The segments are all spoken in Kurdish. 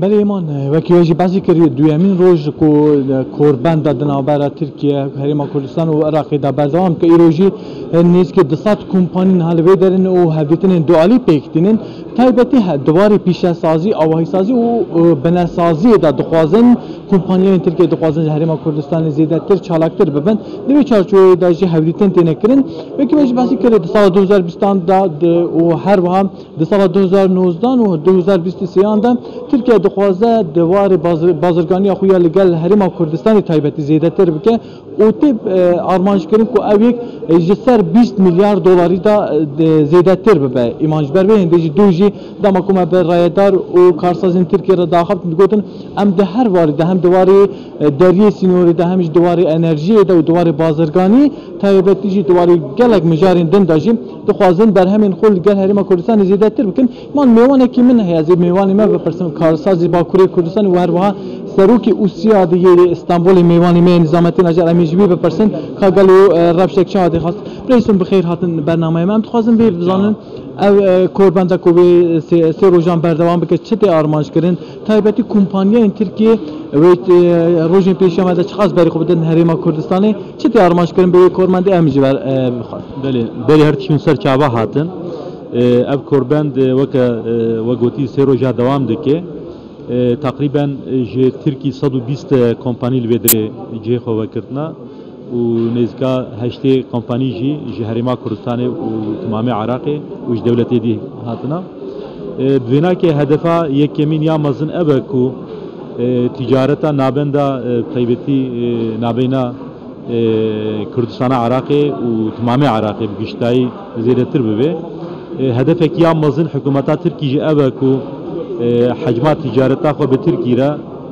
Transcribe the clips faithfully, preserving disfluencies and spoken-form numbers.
Belê Îman, wekî we jî behsî kiriye, duyemîn roj ku korbenda di navbera Tirkiye, Herêma Kurdistan û Iraqê de berdewam dike. Îro jî nêzîkî du sed kompanî niha li vê derê ne û hevdîtinên dualî pêk tînin. Taybetî he, di warê pîşesazî, avahîsazî û, û binesaziyê de dixwazin, kompaniyên Tirkiye dixwazin ji Herêma Kurdistanê zêdetir, çalaktir bibin. Di vê çarçoveyê de jî hevdîtin têne kirin. Wekî we jî behsî kiriye, di sala du hezar bîstan de, de û her wiha di sala du hezar nozdan û du hezar bîst û sêyan de Tirkiye dixwaze di warê bazir-, bazirganiya xwe ya li gel Herêma Kurdistanê taybetî zêdetir bike û tê, e, armanc kirin ku ew yek, e, ji ser bîst milyar dolarî de, e, de zêdetir bibe. Îman ji ber vê hindê jî dû jî dema ku me bi rayedar û karsazên Tirkiye re daxaftin digotin, em di her warî de hem di warê, e, deriyê sînorê de hem jî di warê enerjiyê de û di warê bazirganî taybetî jî di warê gelek mijarên din de jî dixwazin berhemên xwe li gel Herêma Kurdistanê zêdetir bikin. Man mêwanekî min heye, ez ê mêwanê me bipirsim, karsazê Bakurê Kurdistanê û her wiha serokê ûsiyadê yê Stenbolê mêwanê me yê Nizamettin Acar, em ê ji wî bipirsin ka gelo, e, rewşek çawa tê xwest. Birêz hûn bi xêr hatin bernameya me. Em dixwazin vê bizanin, ev, e, korbenda ku vê sê, sê rojan berdewam bike, çi tê armanc kirin? Taybetî kompaniyên Tirkiye wê, e, rojên pêşiya me de çiqas berê xwe bidin Herêma Kurdistanê? Çi tê armanc kirin bi wê korbendê, em ji ber, e, bixwazin? Belê, berê her tiştên ser çava hatin. E, ev korbend, e, weke, e, we gotî sê roja dewam dike. E, teqrîben, e, ji Tirkî sed û bîst kompanî li vê derê cihê xwe vekirtine û nêzîka heştê kompanî jî ji Herêma Kurdistanê û timamê Iraqê û ji dewletê dî hatine. E, bi vênakê hedefa yekemîn ya mezin ev e ku, e, ticareta nabenda, e, taybetî, e, nabeyna, e, Kurdistana Iraqê û timamê Iraqê bi giştayî zêdetir bibe. E, hedefek ya mezin hikûmeta Tirkî jî ev e ku, e, hecma ticareta xwe bi Tirkî re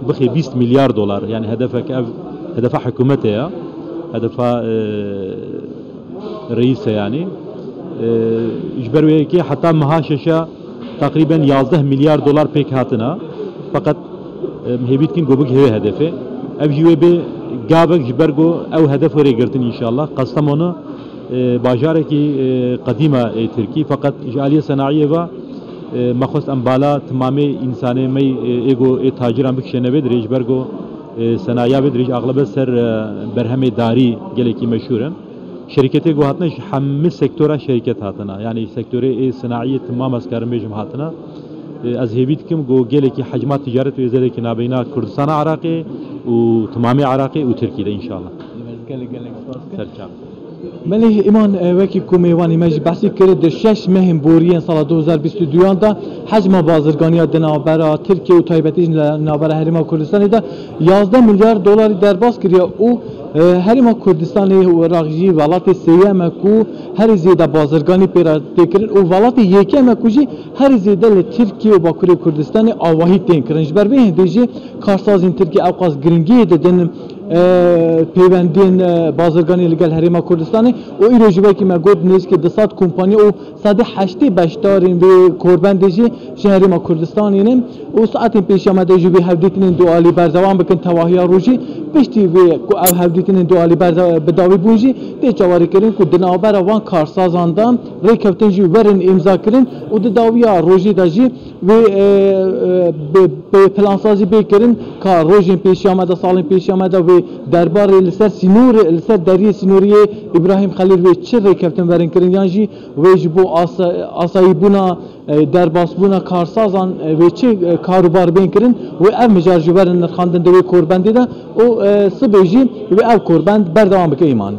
bixe bîst milyar dolar. Yani hedefek ev, hedefa hikûmetê ye. Hedefa, e, reîs e yani. E, ji ber wê yekê heta meha şeşa teqrîben yazdeh milyar dolar pêk hatine. Feqet, e, em hêvî dikin ku bigihê wê hedefê. Ev jî wê bê gavek ji ber ku ew hedef were girtin înşallah. Kastamonu, e, bajarekî, e, qedîm e ê Tirkî, feqet ji aliyê senayiyê ve, e, me xwest em bala timamê însanê me, e, ê ku ê taciran bikişêne vê dirê, ji ber ku, e, senayiya vê dirê ji axlebe ser, e, berhemê darî gelekî meşhûr in. Şerîketê ku hatine ji hemî sektora şerîket hatine. Yanî sektorê ê senayiyê timam ez karim bêjim hatine. E, ez hêvî dikim ku gelekî hecma ticaret wê zêdekî nabeyna Kurdistana Iraqê û timamê Iraqê û Tirkî de înşallah. Gelek, gelek spas. Ser çav. Belê Îman, e, wekî ku mêvanî me jî behsî kir, di şeş mehên boriyên sala du hezar bîst û duyan de hecma bazirganiya di navbera Tirkiye û taybetî jî li navbera Herêma Kurdistanê de yazdeh milyar dolarî derbas kiriye û, e, Herêma Kurdistanê û Iraq jî welatê sêyem e ku herî zêde bazirganî pê re tê kirin û welatê yekem e ku jî herî zêde li Tirkiye û Bakurê Kurdistanê avahî tên kirin. Ji ber vê hindê jî karsazên Tirkî ewqas giringiyê didin, e, pêwendiyên, e, bazirganî li gel Herêma Kurdistanê û îro jî wekî me got nêzîkî du sed kompaniya û sedê heştê beşdarên vê korbendê jî ji Herêma Kurdistanê ne û saetên pêşiya me de jî vê hevdîtinên dualî berdewam bikin tevahiya rojî. Piştî vê ku ev hevdîtinên dualî berde-, bi dawî bûn jî tê çawarêkirin ku di navbera van karsazan de rêkeftin jî werin îmzakirin û di dawiya rojê de jî vê, e, e, bi, bi plansazî bê kirin ka rojên pêşiya me de, salên pêşiya me de vê derbarê li ser sînorê, li ser deriyê sînoriyê Îbrahîm Xelîl vê çi rêkeftin werin kirin yan jî wê ji bo asa-, asayîbûna, e, derbasbûna karsazan, e, vê çi, e, karûbar bên kirin, wê ev mijar jî werin nirxandin di wê korbendê de û, e, sibê jî wê ev korbend berdewam bike Îman.